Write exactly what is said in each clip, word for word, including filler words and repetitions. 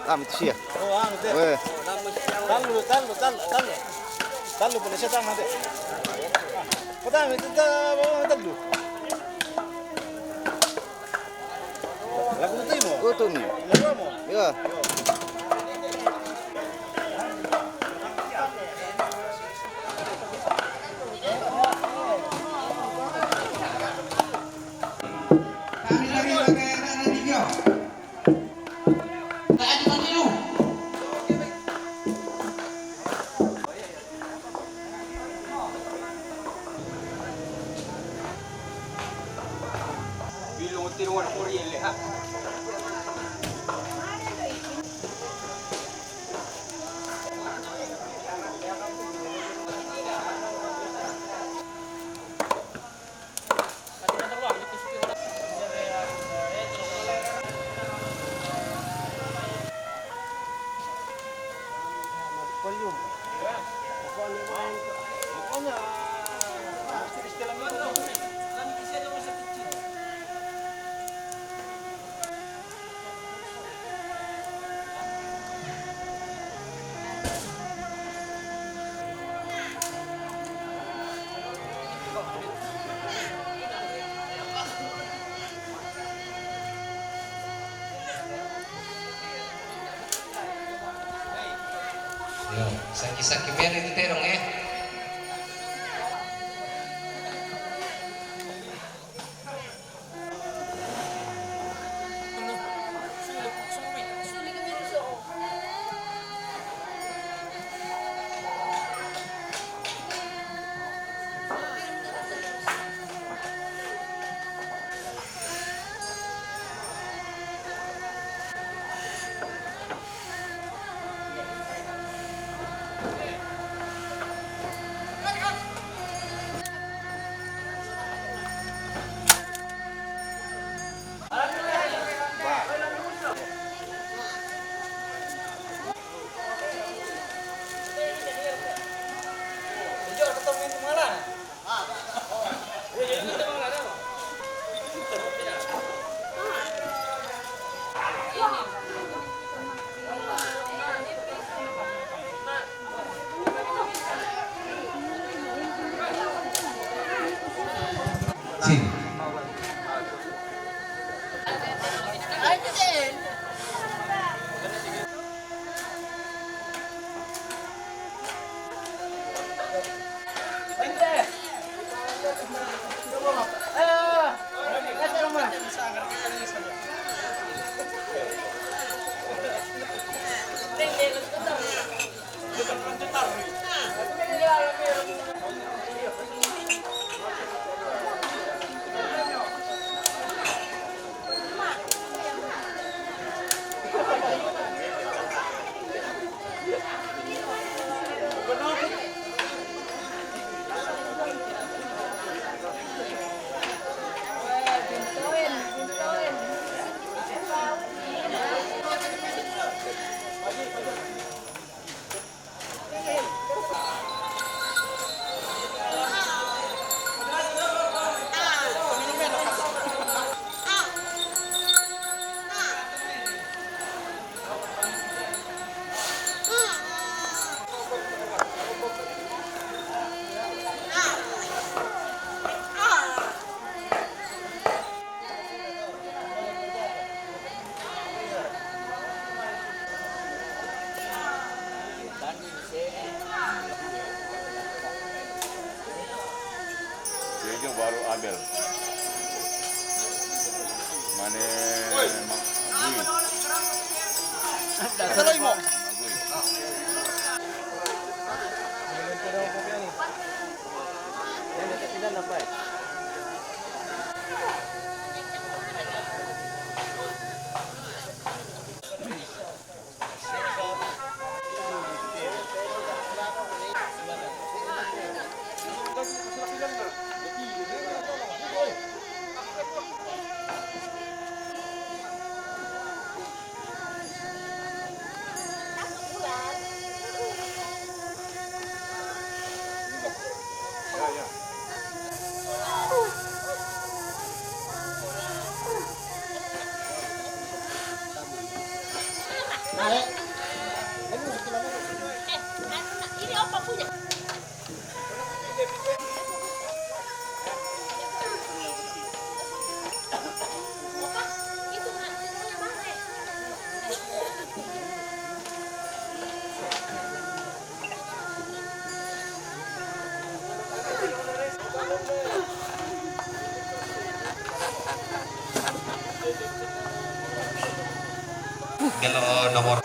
Tama itu siya. Oh, anu, te. Eh. Tallu, tallu, tallu, tallu. Tallu pala siya, tama, te. Patama itu, ta-, tallu. Lagu itu mo? Itu ni. Lagu mo? Ya. Yo, saki-saki mere itu terong, eh. Sin. Baru Abel. Mane ma-, Gui. Dasar lo, Imo. Kalau nomor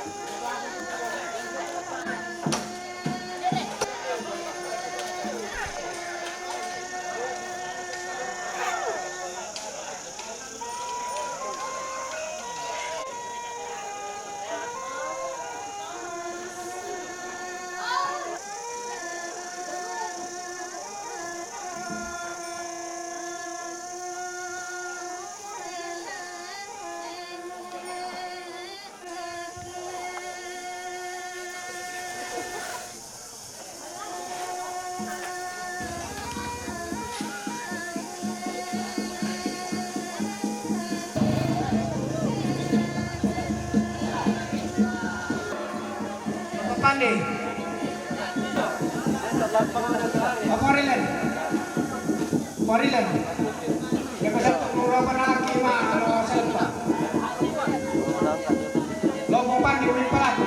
Pande. Apa Rilen? Apa Rilen? Yang bisa turun apa nak lima, kalau saya lupa. Lo mau pandi, udah pelaku.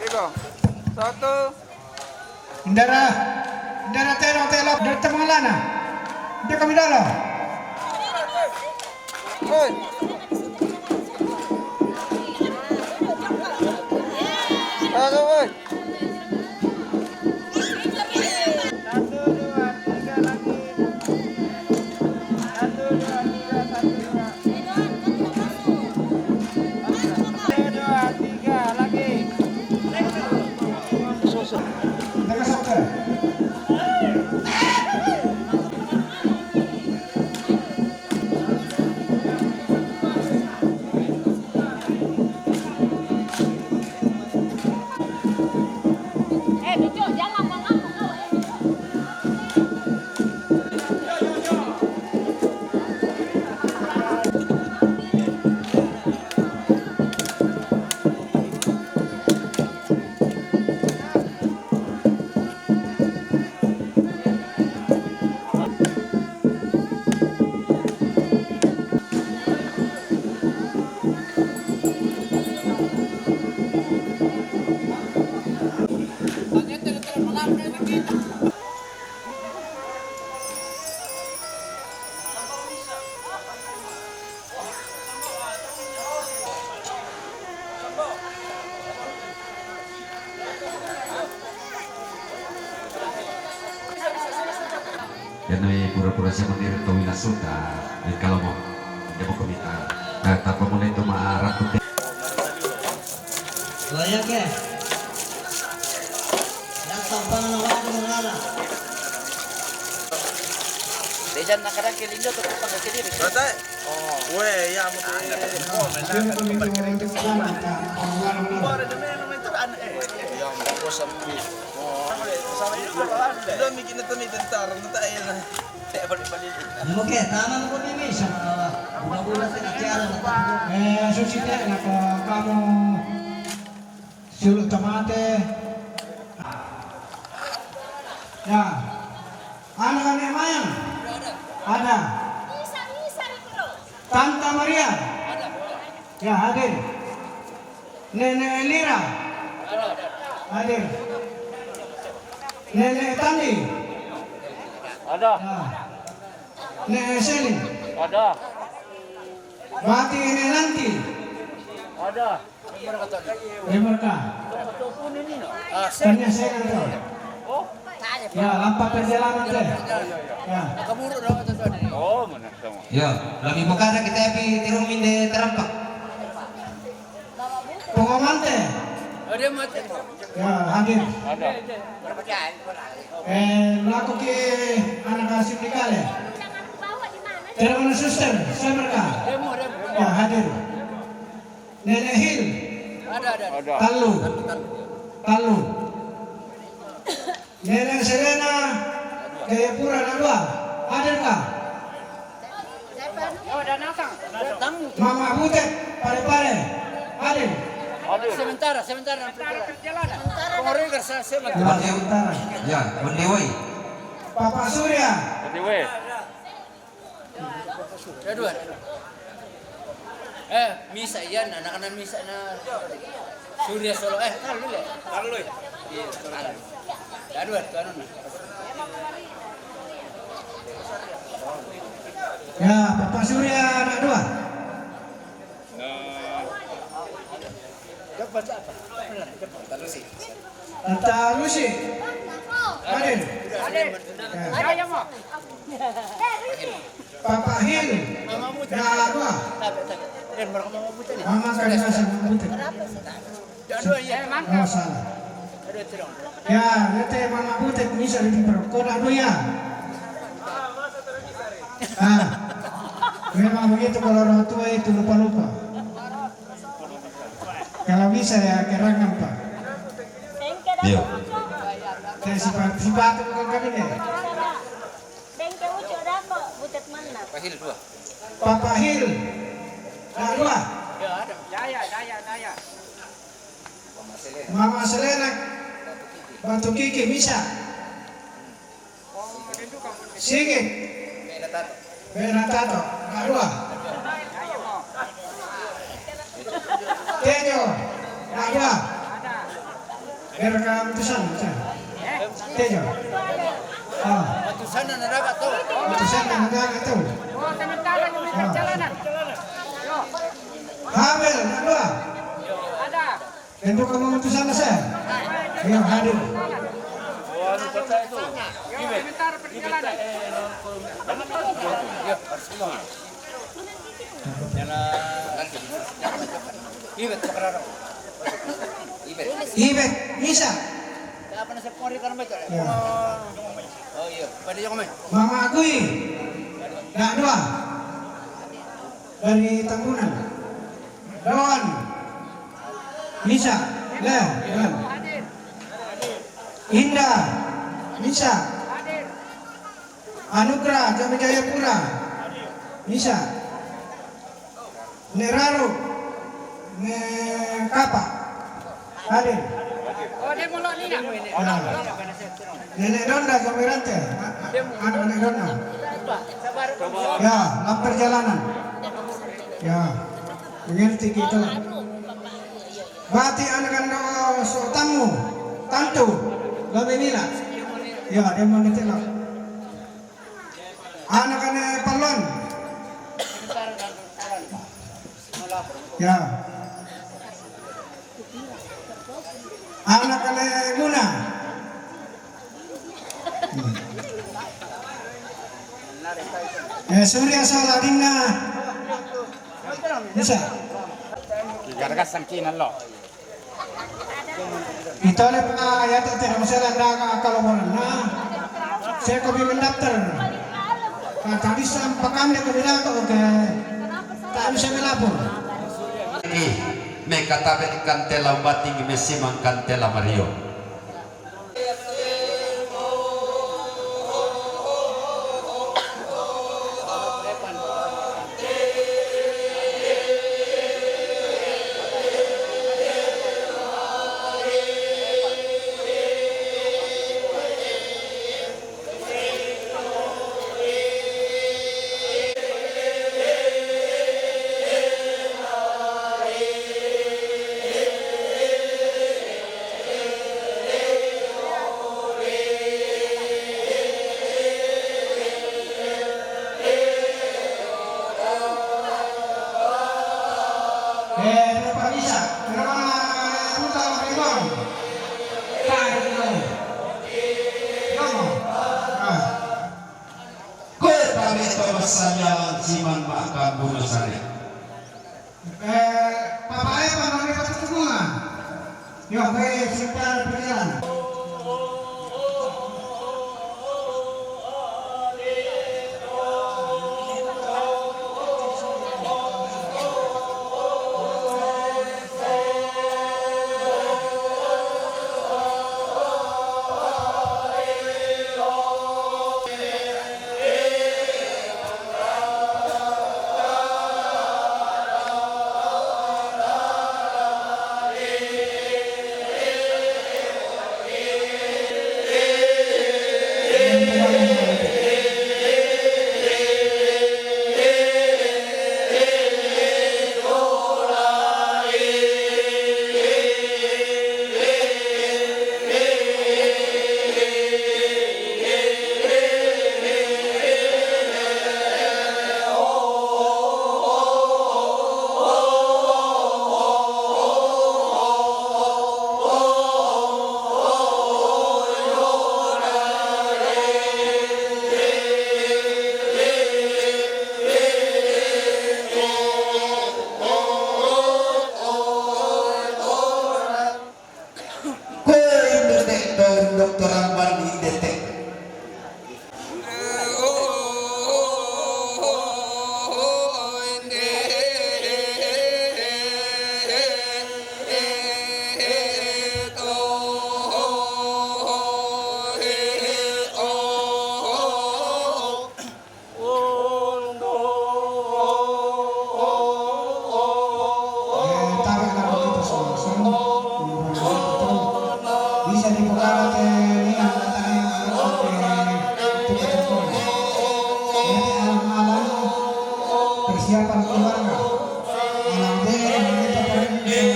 Tiga. Satu. Ndara, ndara telo, telo, ndara temangalana. Dia kami dalo. Oi. Satu, oi. Satu, dua, tiga, lagi. Satu, dua, tiga, satu, dua. Satu, dua, tiga, lagi. Yan ay pura-pura siya manira tawila suta. Ay kalabaw. Hindi mo kumita. Tapos mo na ito maarap ko. Layak ya. Yan, tampang na wala ng mga anak. Dejan na kadang ke lindo tu pang ke diri. Kata, oh, weh, ya, mungkin. Ada tu, mungkin tu, mungkin tu, mungkin tu. Baru dia main, main tu, anak, eh. Ya, mungkin sampai. Oh, sama juga, kan? Belum bikin itu, mi tentar, minta air lah. Oke, tangan ko ni, mi, sa mga bulan sa katiyaran. Eh, susi te, nako kamo sulu tamate. Ya. Anak-anak mayang? Ada. Tanta Maria? Ya, hadir. Nenek Elira? Hadir. Nenek Tandi? Ada. Ya. Nenek Selin? Ada. Bati Nenek Nanti? Ada. Remarka. Tanya saya nanti. Ya, lampa perjalanan deh. Ya. Oh, mana sama. Ya, lebih buka kita pi tiru minde terampak. Pengomante. Ya, hadir. Ada. Eh, laku ke anak asik di kale. Terima suster, saya mereka. Ya, hadir. Nenek Hil. Ada, ada. Ada. Talu. Talu. Nenek Serena, Jayapura, na dua. Hadir kah? Mama Butet, Pare-Pare. Hadir. Hadir. Sementara, sementara. Sementara perjalanan. Pengorder saya sementara. Ya, sementara. Ya, on the way. Papa Surya. On the way. Dua-dua. Eh, misa iya, na, na, na misa na. Surya Solo, eh, talu le. Talu le. Iya, talu. Dua-dua, tu anu na. Ya, Papa Surya, dua-dua. Nah. Tanta Lucy. Hadir. Hadir. Ya. Papa Hil. Dua-dua. Mama kan biasa Mama Butet. Oh, salah. Ya, nanti Mama Butet bisa di perkoda dua ya. Ah, memang begitu kalau orang tua itu lupa-lupa. Kalau bisa ya, kerangan, Pak. Iya. Saya sifat, sifat bukan kami deh. Bengke ucu dako, butet mana? Papa Hil dua. Papa Hil. Dua. Ya, ada. Daya, daya, daya. Mama Selena. Batu Kiki, bisa. Sigit. Bena Tato. Dua. Tejo. Dua. Bera ka Matusana, Tejo. Ah. Matusana na daga tu. Matusana na daga tu. Ah. Hamil, dua. Tentu kamu Matusana saya. Ya, hadir. Ibet, Ibet, bisa. Ya. Mama Agui. Dua. Dari Tambunan. Don. Bisa. Le, Don. Indah. Bisa. Anugerah, kami Jayapura. Bisa. Nek Raro. Nek Kapa. Hadir. Oh, dia mulai ni dah. Nah. Nenek Donda, kami Rante. Anak Nenek Donda. Ya, dalam perjalanan. Ya, mengerti gitu. Bati anak ando so tamu, tantu, gabe nila. Ya, dia mau nitila. Anak ane Palon. Ya. Anak ane Muna. Eh, Surya Saladina. Bisa. Igaragasan kinan lo. Itole pa ya te te masela daga kalau bonan. Na, saya kopi mendaftar. Ka ta' bisa pakande ka bilang ko, oke. Ta' bisa melapor. Ih, me katabe' kantela umbating me simang kantela Mario. Eh, Bapak Isa, kenapa putar lagi, Bang? Tarik dulu. Ngomong. Ah. Koe pamito massajang siman ma'kambuno sare. Eh, Papa Evan, mami patutungan. Yo, koe sekitar pikiran. Ko inde te' to doktor Amban inde te'. Eh, tarik namo kita sama-sama. Bisa dibuka te niat datang yang harus sampai kita contohnya. Ini alang-alang persiapan keluarga. Alang deh, alang itu paling alang deh,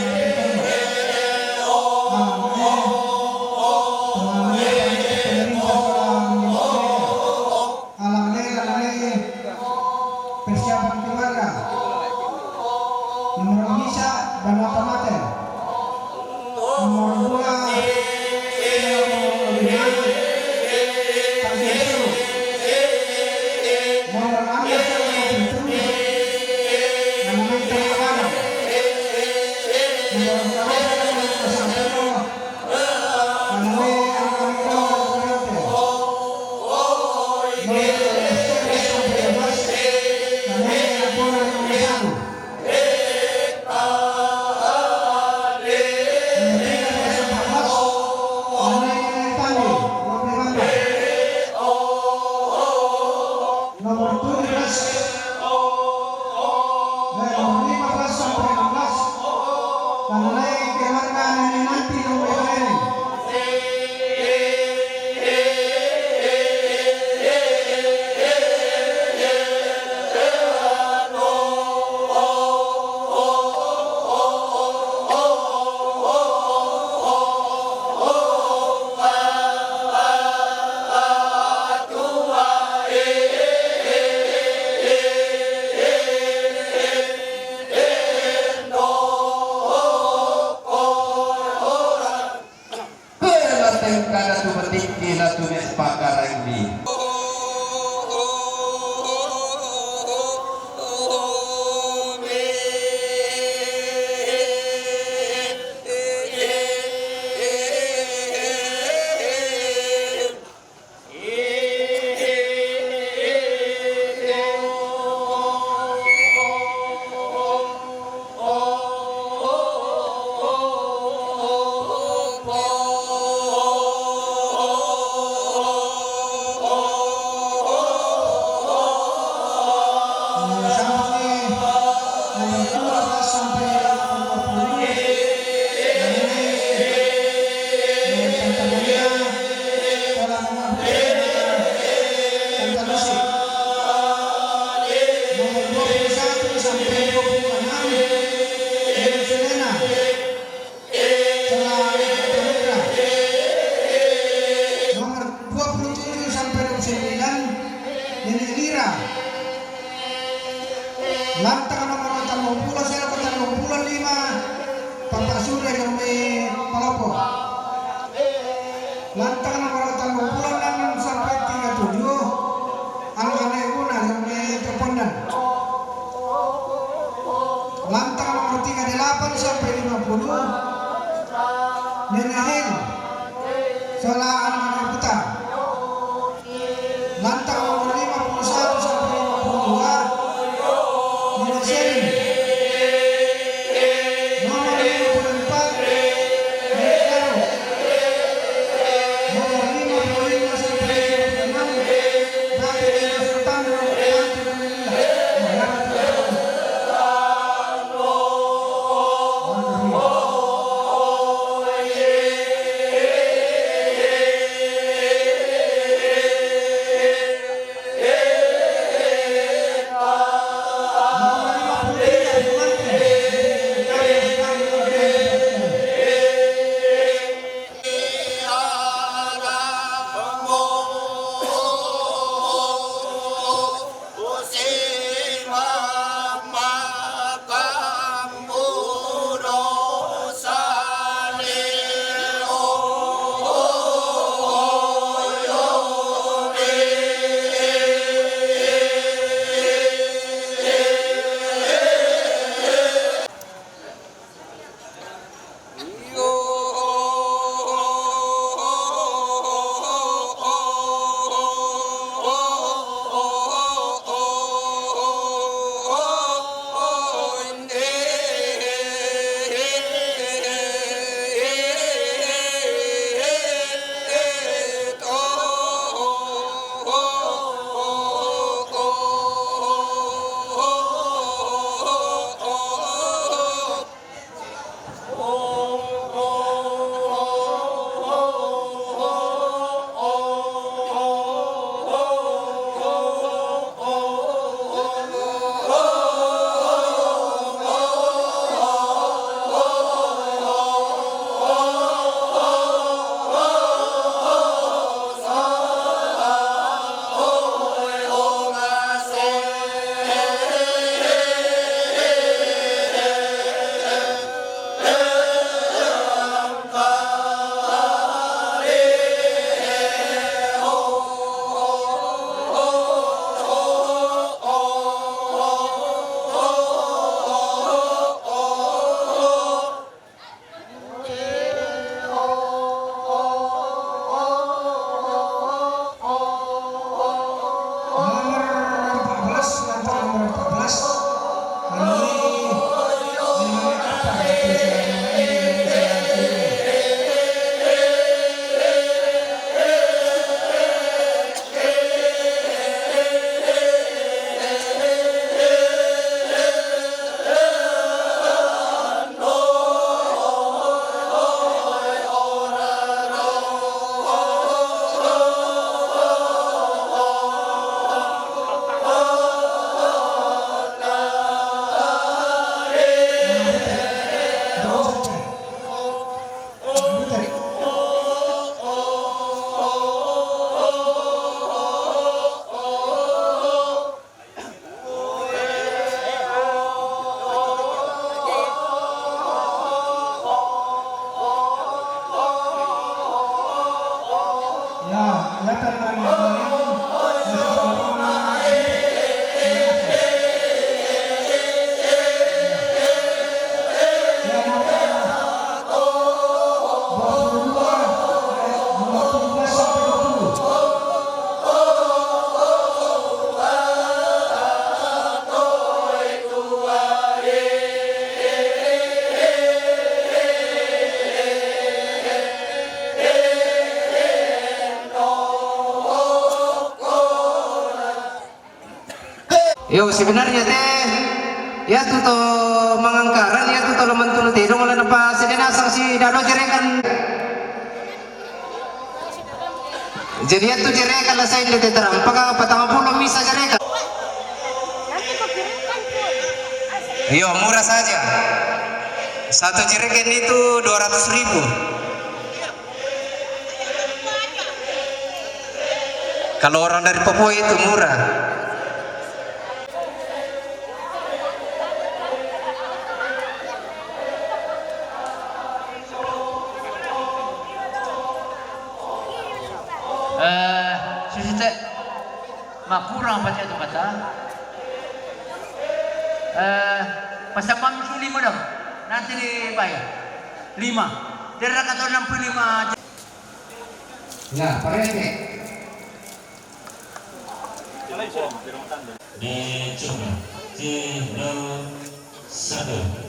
alang deh, alang deh, alang deh. Alang le, alang le, persiapan keluarga. Nomor bisa, Banua Tamate. Nomor dua, nomor ambil, nomor tujuh, nomor enam, nomor Nomor tujuh belas. Eh, nomor lima belas sampai enam belas. Mengenai keluarga nenek nanti yang lain. Kela tengka datu betikki datu me' pakaraimmi. Lantang nomor tellu puluh enam sampai tiga tujuh, Al-Ghani Guna sampai Terpondan. Lantang nomor tiga delapan sampai lima puluh, Nene Hil, Sola Al-Ghani Putra. Lantang nomor lima puluh satu sampai lima puluh dua, Nene Seri. Nomor lima puluh empat, Nene Karo. Nomor lima puluh lima sampai lima puluh enam, Batu Lima Sultan, Batu Lima. Nomor empat belas, lantang nomor empat belas. Ini Yo, sebenarnya te, yatu to mangangkaran, yatu to lamantunu te, dong la napa sede nasang si dado jerekan. Jadi yatu jerekan la sainde te tarampaka patang pulo misa jerekan. Yo, murah saja. Satu jerekan itu dua ratus ribu. Kalau orang dari Papua itu murah. Eh, sisite, makurang pati tu kata. Eh, pasal pamiki lima dah. Nanti dibayar. Lima. Dia dah kata enam puluh lima. Ya, parete. Dicoba. Tiga, satu.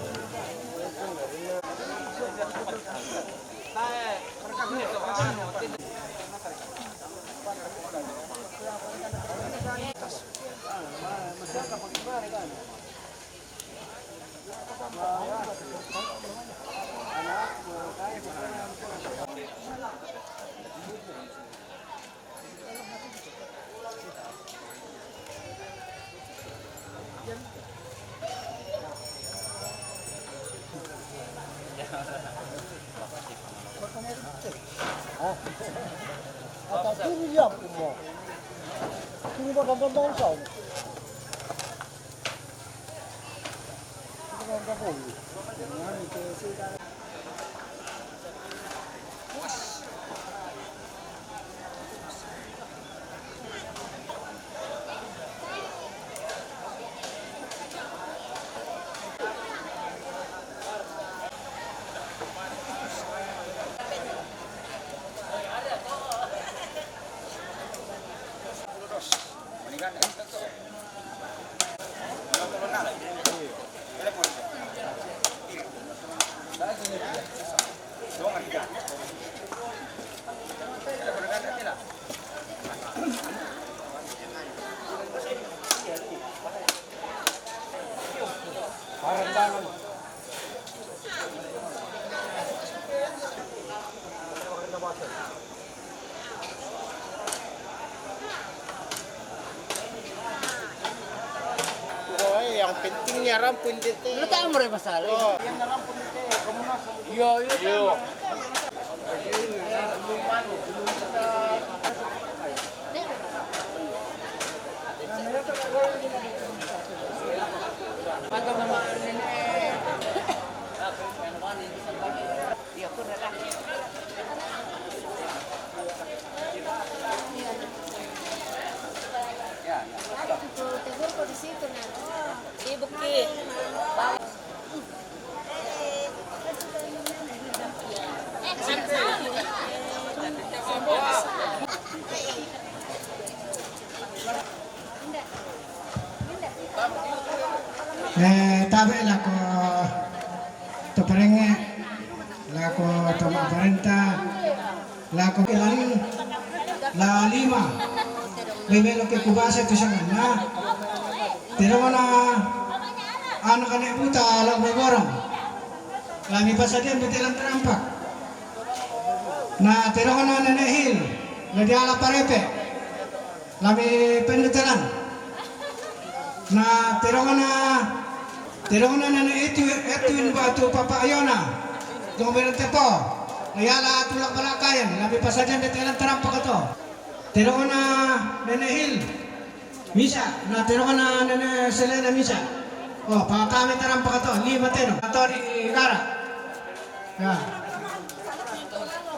Oh, yang pentingnya rampung D T. Lu tak mau masalah. Oh. Yo, yo. Yo. Tegur kok di situ, nah. Di bukit. Eh, tabe' lako to parenge', lako to ma'parenta, lako ilan la lima. Bebe lo ke kubasa tu sanganna. Terona ana' kane' buta la me borong. La mi pasadian bete lan tarampak. Na terona Nene' Hil, la diala parepe'. La mi pendetelan. Na terona, terona Nene' Etu, Etwin batu Papa Yona. Jong berente po. La iala tulak balakayan, la mi pasadian bete lan tarampak to. Terona Nene' Hil. Misa', na terona Nene' Selena misa'. Oh, pakame tarampak to, lima teno. Ato di gara. Ya.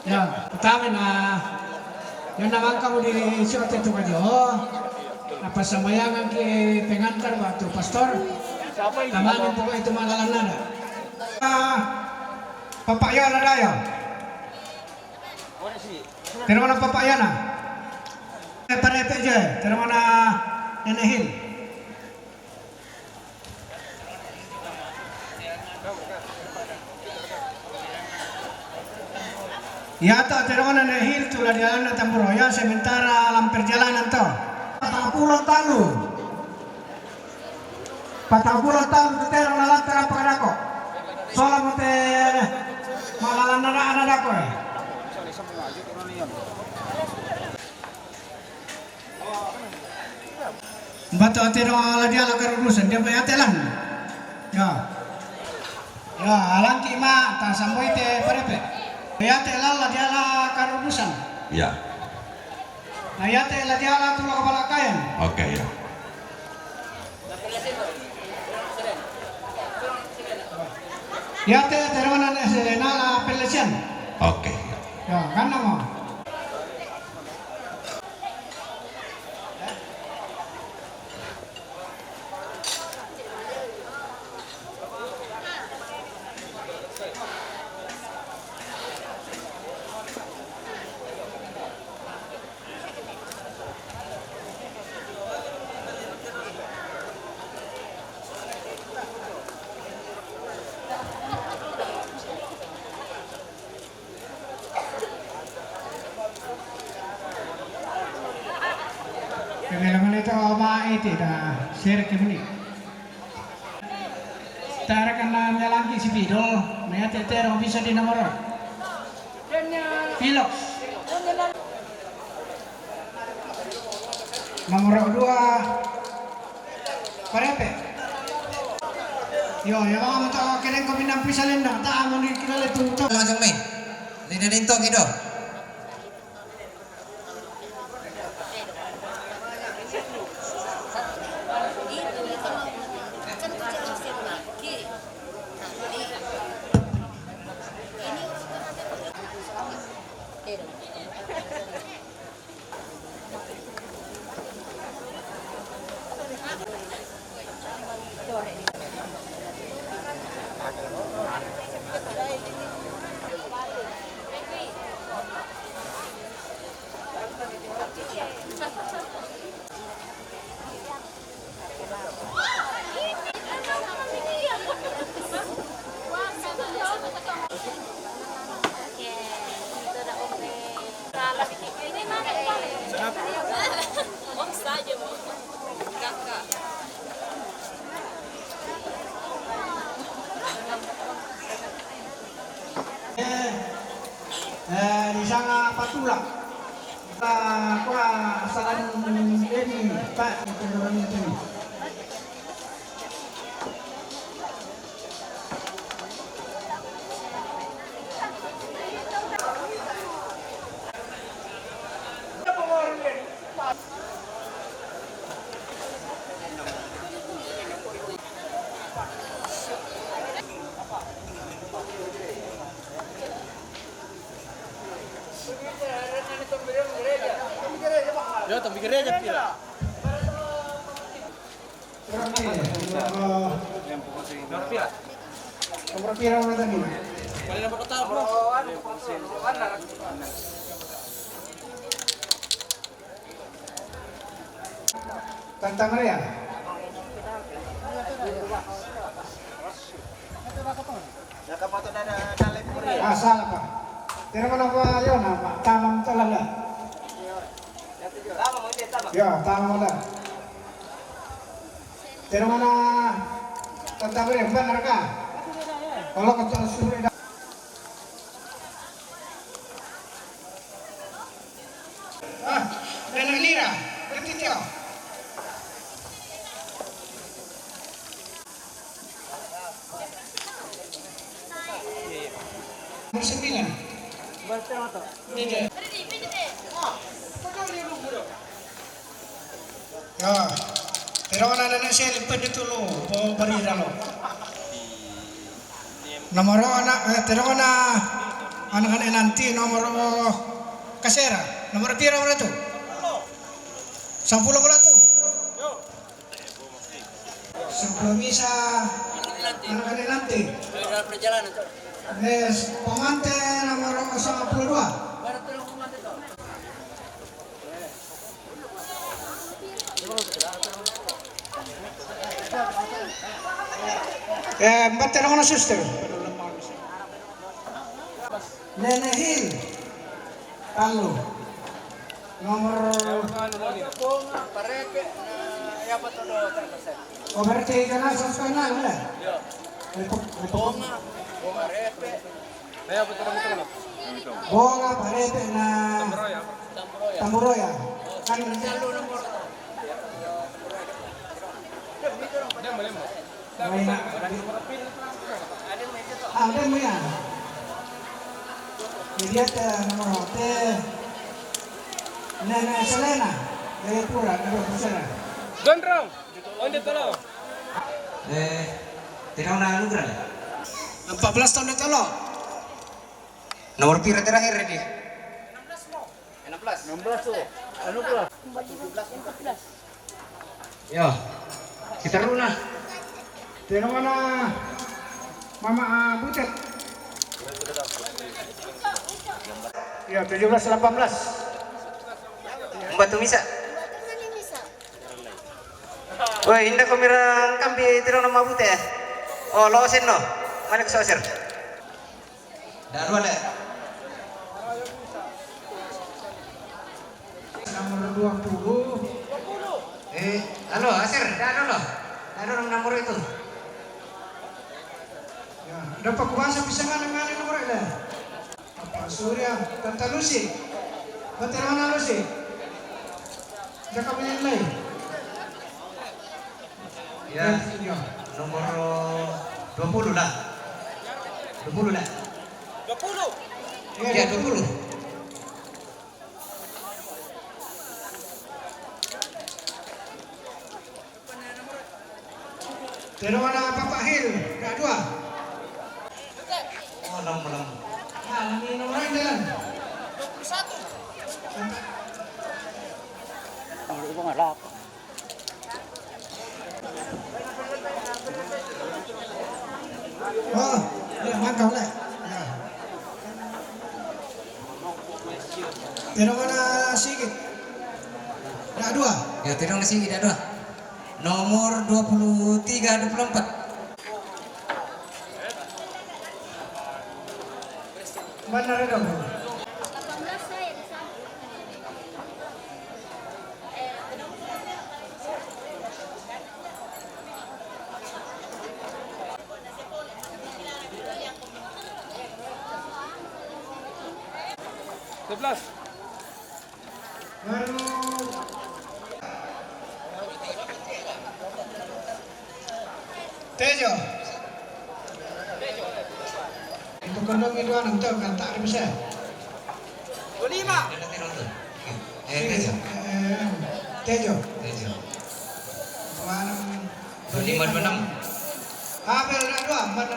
Ya, utame na, ya na mangka mo di siyo te tu kajo. Na pasambayangan ki pengantar batu pastor. Tamani poko' itu malalan nada. Ah, Papa Yona dayo. Terona Papa Yona. Eh, parepe' je, terona Nene' Hil. Iyato terona Nene' Hil tu la dialanna Tamburoya sementara lan perjalanan to. Patang pulo tallu. Patang pulo tallu tu tero na lantara pakadako. Sola mo te malalan nada-, nadako, eh. Bato atero la diala karudusan, dia bai atelan. Ya. Ya, alangki ma, ta samboi te parepe'. Bai atelan la diala karudusan. Ya. Na iate la diala tulak balakayan. Oke, ya. Iate terona Nene' Selena la pelesian. Oke, ya. Ya, kan nama? Mela mani to ma iti da sere ke mani. Tara kana melangi si pido, me ate tero bisa di nomor. Pilox. Nomor dua. Parepe. Yo, ya vamos to keren ko pinang pisalenda. Ta amo ni kira le tu to. Majang me. Lina ninto kido. Eh, eh, di sana patula. Kua, kua salan ini, Pak, itu orang itu. Yo, tambi gereja pila. Nomor pira orang tadi? Tanta Maria. Ah, salah, Pak. Tira mana, Pak Yona, Pak? Tamam, salah lah. Ya, tamam lah. Tira mana? Tanta Maria, benar kah? Kalau kau suruh dah. Ah, dan Lira, berarti dia. Nomor sembilan. Iya. Ya. Tira mana anak saya lipat itu lo, po beri dah lo. Nomor anak, eh, tira mana anak-anak nanti nomor kasera. Nomor pira orang tu? Sepuluh bola tu. Sepuluh bisa anak-anak nanti. Mes pemante nomor sepuluh dua. Eh, empat orang suster. Nene Hill. Tallu. Nomor. Oh, berarti kena suspend lah, ya? Bonga, Bonga Parepe na Tamburoya. Kan Wena. Ah, ada mo yan. Jadi ada nomor te. Nene Selena. Dari Pura, dari Pura. Gondrong. Onde tolo. Eh, tira na Nugra. Empat belas tahun de tolo. Nomor pira terakhir di? Enam belas. Enam belas tu. Anu pula. Yo. Kita runa. Tira mana mama, ah, Butet. Ya, tujuh belas delapan belas. Mbak Tumisa. Woi, inda ko mira kambi tira nama Butet. Oh, lo sen no. Mana ke sosir? Daru ada. Nomor dua puluh. Eh, halo, Asir, dah dulu. Dah dulu nomor itu. Ya, dapat kuasa bisa ngana ngana nomor itu. Apa Surya, Tante Lucy. Tante mana Lucy? Dia kamu yang lain. Ya, ya. Nomor dua puluh lah. Dua puluh lah. Dua puluh. Ya, dua puluh. Terus mana Bapak Hil, dah dua. Oh, lama, lama. Ah, ini nomor lain jalan. Dua puluh satu. Kalau uang ada apa? Oh, ya, mantap lah. Ya. Tino mana sikit? Dah dua. Ya, tino sikit, dah dua. Nomor dua puluh tiga, dua puluh empat. Benar dong. Sebelas. Baru. Tejo. Itu kondom itu anu, tahu kan, tak ada bisa. Dua lima. Eh, Tejo. Eh, Tejo. Tejo. Mana? Dua lima, dua enam. Abel, dah dua, mana?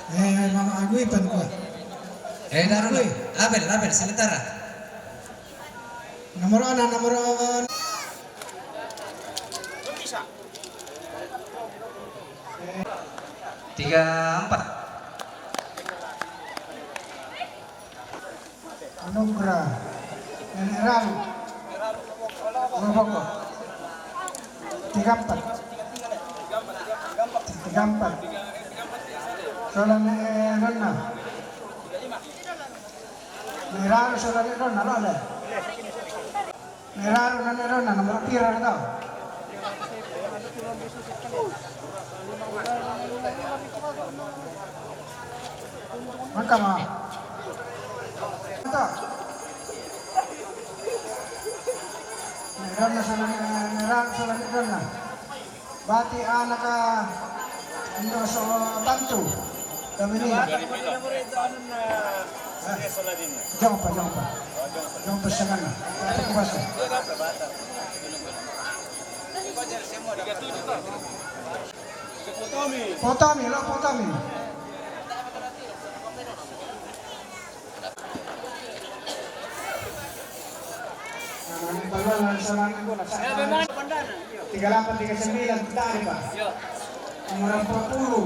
Eh, Mama Agui pan kuat. Eh, taruh lah. Agui. Abel, Abel, sementara. Nomor anak, nomor. Tiga empat. Anugerah. Nenek Raru. Dua pokok. Tiga empat. Tiga empat. Soalnya, eh, Rona. Nenek Raru soalnya Rona, lo ada. Nenek Raru, nenek Rona, nomor pira tau? Maka ma. Tau. Nenek Rona sama nenek Raru sama nenek Rona. Bati anak, ah, Indo so tantu. Kami ni. Jompa, jompa. Jompa sangan. Tapi kuasa. Potomi, lo potomi. Tiga delapan, tiga sembilan, tadi, Pak. Nomor empat puluh.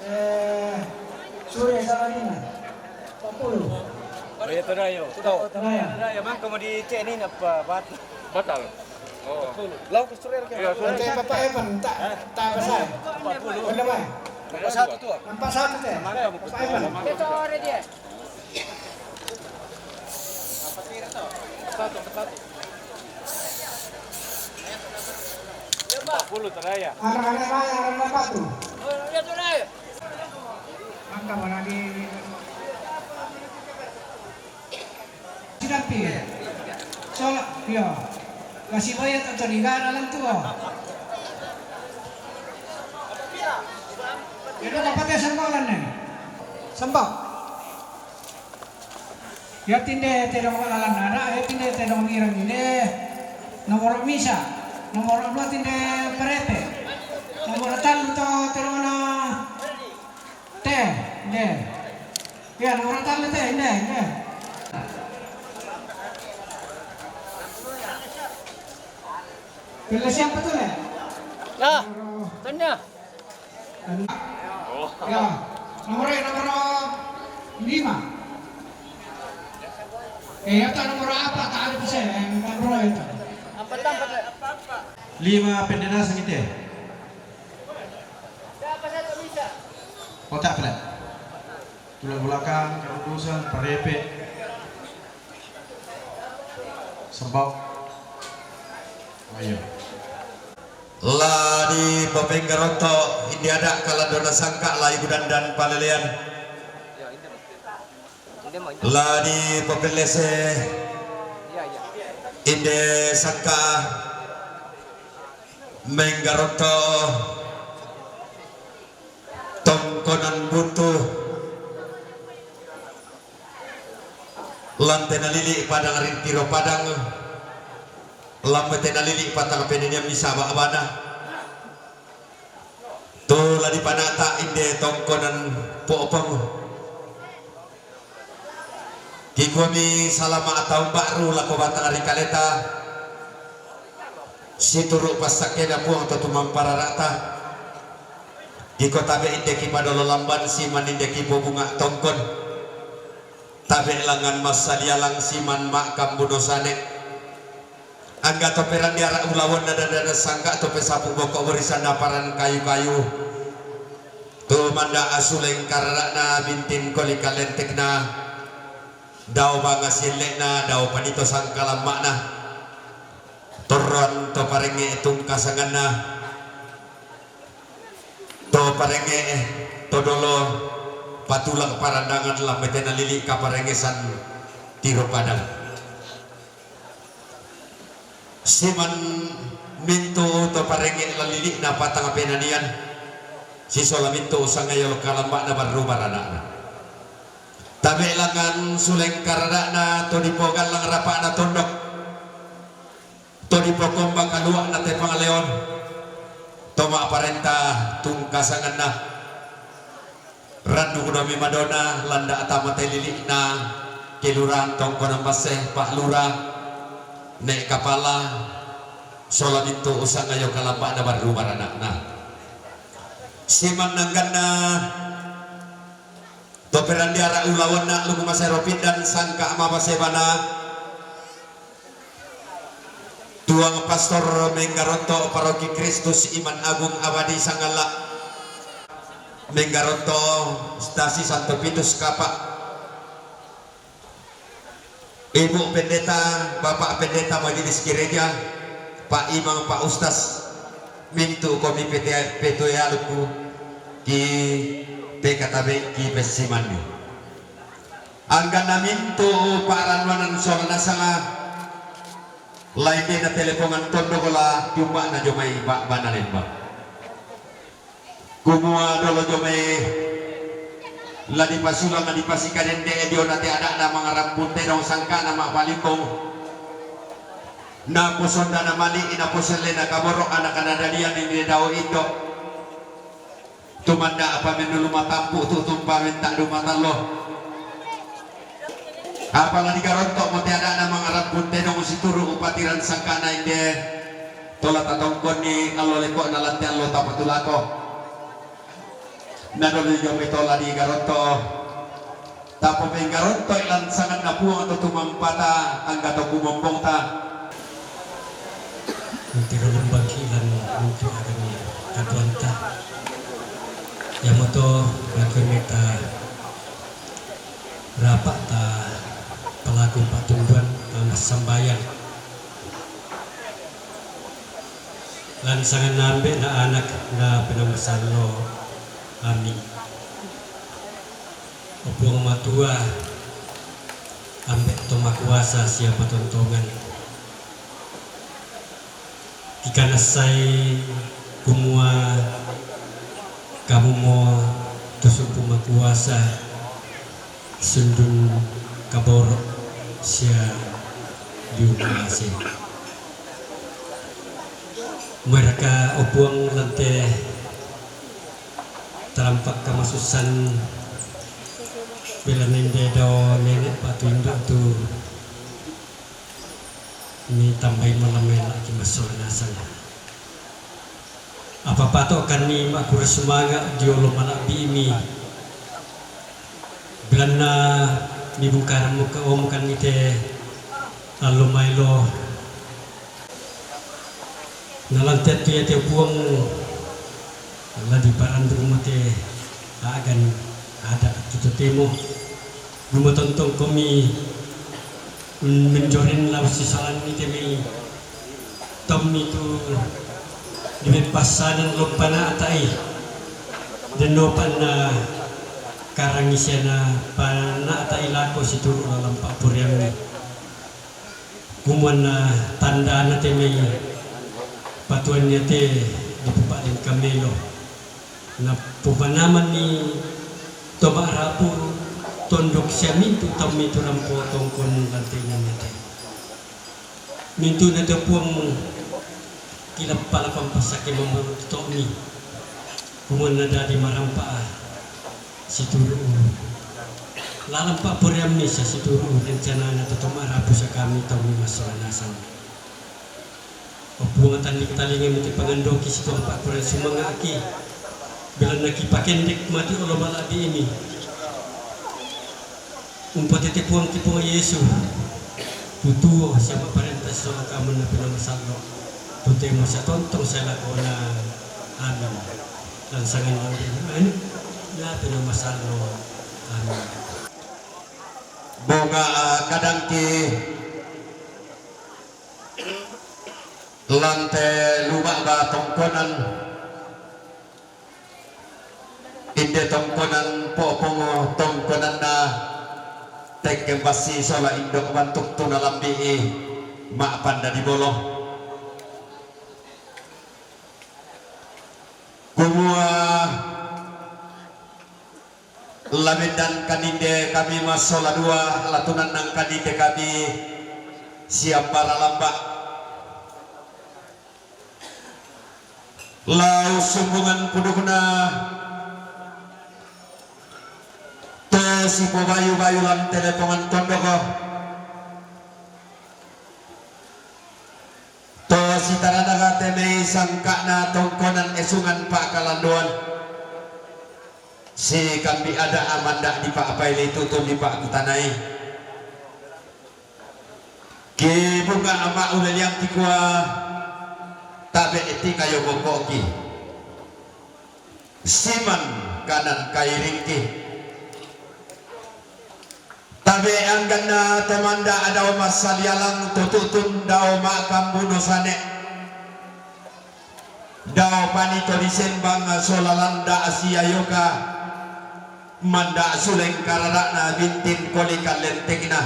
Eh, Surya Saladina. Empat puluh. Oh, iya, terayo. Terayo. Terayo, mangko mau dicek ni apa, Pak? Batal. Oh. Lau ke Surya, iya, Surya. Nanti Bapak Evan, tak, tak apa saya. Empat puluh. Benar, Pak? Empat satu tu. Empat satu tu. Bapak Evan. Satu, satu. Empat puluh terakhir. Anak-anak lain, anak-anak batu. Angka mana di Sidampi. Sola, yo. Kasi boya tanto di gara lang tuo. Ino kapate sambalan ne. Samba. Yatinde tedong lalan nara, yatinde tedong irang ine. Nomor misa, nomor dua tinde perepe. Nomor talu to tedong na te, inde. Ya, nomor talu te, inde, inde. Pilih siapa tuh, ya? Nah, tanya. Ya, nomor, nomor lima. Eh, ya, tak nomor apa? Tak ada bisa, eh, nomor itu. Empat, empat, empat. Lima pendena sangite. Siapa satu bisa? Otak pula. Tulang belakang, karudusan, perepe. Sebab. Ayo. La di papenggaronto, inde ada' kalandona sangka' la igudandan palelean. La di papellese, inde sangka' menggaronto. Tongkonan buntu. Lan te nalili' padang ri tiro padang. Lan te nalili' patang penenian misa ba'bana. Tu la dipanata' inde tongkonan po'pong. Kikuami salama' taun ba'ru lako batang ri kaleta. Situru' passakkena Puang to tumamparara'ta. Kiko tabe' inde kipadolo lamban siman inde kipobunga' tongkon. Tabe' langngan massadialang siman ma'kambuno sane. Angga to perandiara' ulawonna dandana sangka' to pesapu boko' borisanna paran kayu-kayu. Tu manda' asuleng karada'na bintin koli kalentekna. Dao banga sielle'na, dao panito sangkalamma'na. Torroan to parengnge' tungkasanganna. To parengnge' to dolo patulang parandangan lan te nalili' kaparengngesan tiro padang. Siman mintu' to parengnge' lan lili'na patang penanian, sisola mintu' sangayolo kalamba'na barru barana'na. Tabe' langngan suleng karada'na to dipogallang rapa'na tondok, to dipokomba kalua'na te pangaleon, to ma'parenta tungkasanganna. Randuk domi madona landa' tama te lili'na kelurahan tongkonan basse, Pak Lura, ne' kapala, sola mintu' usangayo kalamba'na barru barana'na. Siman angganna to perandiara' ulawonna lumu masero pindan sangka' mabase bana. Tuang Pastor menggaronto Paroki Kristus Iman Agung Abadi Sangalla', menggaronto Stasi Santo Pitus Kapa', Ibu Pendeta, Bapak Pendeta Majelis Gereja, Pak Imam, Pak Ustaz, mintu' komi pete-, petuealukku, ki pekatabe' ki pessimanni. Angganna mintu' pa'rannuanan sola nasanga, lae de natelepongan tondok la tiumba'na jomai ba'bana lembang. Kumua dolo jomai la dipasulang dipasikadende' diona te ada'na mangarambun tedong sangka'na ma'palikong. Naposondana mali', naposellena kaboro', anakna dadian inde dao indo'. Tumanda' apa mennulu matampu' tu'tu umpamenta' dumatallo. Apa la digaronto'mo te ada'na mangarambun tedong situru' upatiran sangka'na inde to la tatongkonni allo leko'na lan te allo tapatulako. Nadoli jomai to la digaronto. Tapopenggarontoi lan sanganna Puang to tumampata angga to kumombongta. Untiro lumbangki lan untu' agami katuoanta. Iamoto bagian meta rapa'ta palaku pa'tunduan, ta massambayang. Lan sanganna Ambe' na Anak na Penamasallo. Amin. O Puang Matua, Ambe' to makuasa sia patontongan. Kikanassai kumua Kamumo to sumpu makuasa, sundun kaboro' sia liu ma'ase. Moeraka, o Puang, lan te tarampa' kamasussan, belanna inde dao nene' patu indo' tu mitambai mallamai la'ki massola nasang. Apa pato'kanni ma'kurre sumanga' dio lo mala'bi'mi, belanna mibungkarammo ka omokanni te allo maelo. Na lan te attu iate Puang la diparanrummo te a'gan ada' tu totemo. Lumatontongkomi Menjoren lao sisalan ni temi tommi tu di me passanan lompana atai. Denno panna karangi siana panna atai lako situru lalampa puriammi. Kumuanna tandana temi patuannya te di pupalin kamelo. Napupanamanni to ma'rapu tondok sia mintu' tommi tu rampo tongkon lante'na mate. Mintu'na te Puang kilappala pampassakke mammuto'mi, kumuanna dadi marampa situru' lalang pa'puriammi sa situru' rencanana to ma'rapu sa kami tommi massola nasang. O Puang, talling-tallingammi te pangandoki situang pa'kurang sumanga'ki, belanna kipakendek mati olo mala'bi'mi. Umpatete Puangki Puang Yesu, tutuo sia ma'parenta sola kamu napena masallo, tutemo sia tontong sia lakona. Amin. Langsangan amin. Napena masallo. Amin. Boga, ah, kadangki lante luma' ba tongkonan, inde tongkonan po'pongo tongkonanna tekke bassi sola indo' bantuk tu nalambi'i ma'panda di bolo. Kumua La bendan kaninde kami massola dua, la tunannang kaninde kami siampara lamba'. La ussumbungan pudukna to sipobayu-bayu lan telepongan tondoko. To sitarana te mai sangka'na tongkonan esungan pa'kalandoan. Sikambi ada' amanda' dipa'apailei tutun dipa'kutanai. Kibunga ama' uleliang kikua tabe' tingayo boko'ki. Siman kanan kairingki. Tabe' angganna tomanda' dao massalialang to tutun dao ma'kambuno sane'. Dao pani to disembang sola landa' siayoka manda' suleng karara'na bintin koli kallentekna.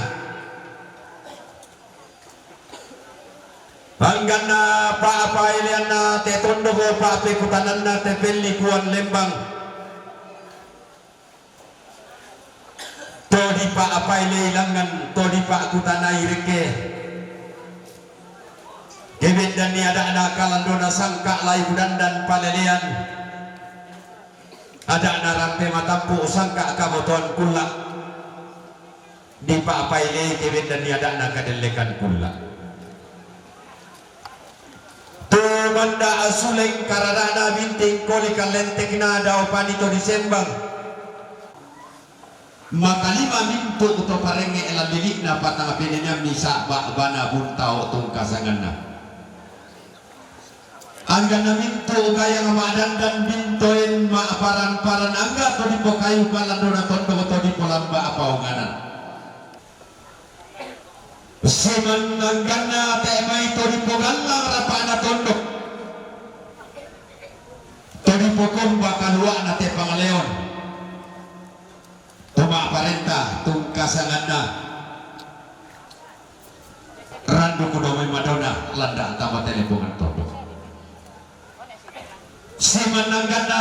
Angganna pa'apaileanna te tondoko pa'pekutananna te pellikuan lembang. To dipa'apailei langngan, to dipa'kutanai rekke. Kebendanni ada'na kalandona sangka' lai budandan palelean. Ada'na rampe matampu' sangka' kabotoan kulla'. Dipa'apailei kebendanni ada'na kadellekan kulla'. Tu manda' suleng karara'na binting koli kallentekna dao pani to disembang. Makalima mintu' to parengnge' lallili'na patang peneniammi sa'ba' bana buntao tungkasanganna. Angganna mintu' gayang ma'dandan bintoen ma'paran-paran angga to dipokayu kalandona tondok to dipolamba apaonganan. Siman angganna te' mai to dipogallang rapa'na tondok, to dipokomba kalua'na te pangaleon, to ma'parenta tungkasanganna, randuku dao mai madona landa' tama telepongan tondok. Siman angganna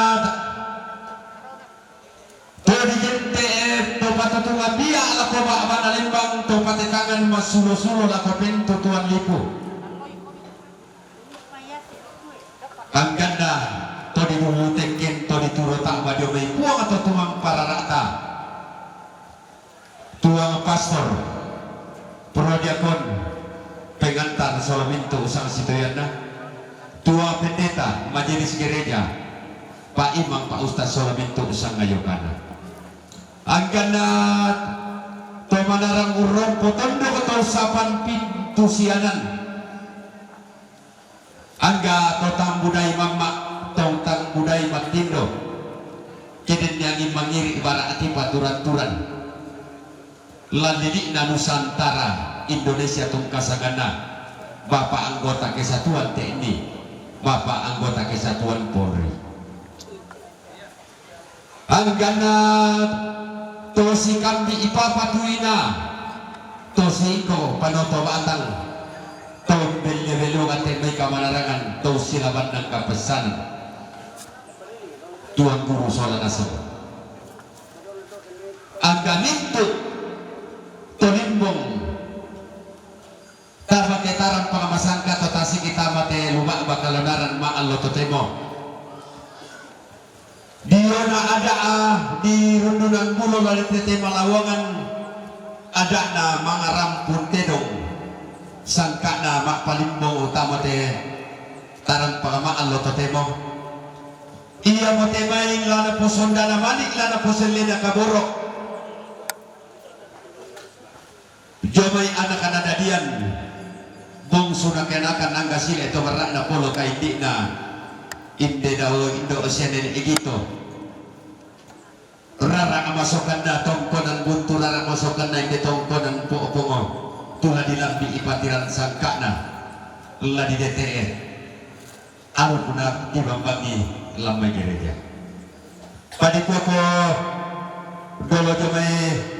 to digente'e to patutungan bia' lako ba'bana lembang, to patetangan massulo-sulo lako pentutuan lipu. Angganna to dibulu tekken to dituro tamba dio mai Puang to tuang parara'ta. Tuang pastor, prodiakon, pengantar sola mintu' sang sitoyanna, tuang pendeta, majelis gereja, pa' imang, pa' ustaz sola mintu' sang ayokana. Angganna to manarang urrompo tondok to sapan pintu sianan. Angga to tambudai mamma', to tambudai mattindo. Kedenni anging mangiri' bara' tipa turan-turan. Lallili'na Nusantara, Indonesia tungkasanganna, Bapak anggota Kesatuan T N I, Bapak anggota Kesatuan Polri. Angganna to sikambi ipapatuina, to siko panoto batang, to belle-bellungan te mai kamanarangan, to silabannang kapessanan. Tuan Guru sola nasaba. Angga mintu to limbong tama te tarang pangamasangka to tasiki tama te luba'ba kalonaran ma'allo totemo. Diona ada'a di rundunan bulo la di tete malawangan ada'na mangarampun tedong sangka'na ma'palimbong utama te tarang pangama'allo totemo. Iamo te mai la naposondana mani la naposellena kaboro. Jomai anak-anak dadian, bongsu nakenakan angga sile to berra'na polo kaindi'na, inde dao indo sianen igito. Rara amasokanna tongkonan buntu, rara amasokanna inde tongkonan po'pongo. Tula dilambi ipatiran sangka'na, la di D T E. Anu puna dibambangi lammai gereja. Padikuako dolo jomai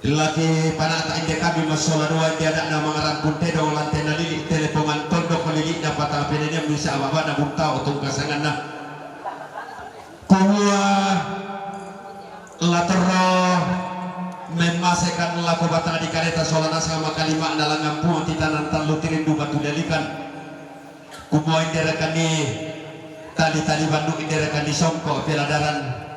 laki panata inde kami massola dua inde ada'na mangarampun tedong lante nalili telepongan tondok lili'na patang penenian bisa ababana buntao tungkasanganna. Kumua la torro memmasekan lako batang di kareta sola nasang makalima'na langan puang titanan tallu tirindu batu dalikan. Kumua inderakan ni tali-tali bandu inderakan ni songko peladaran.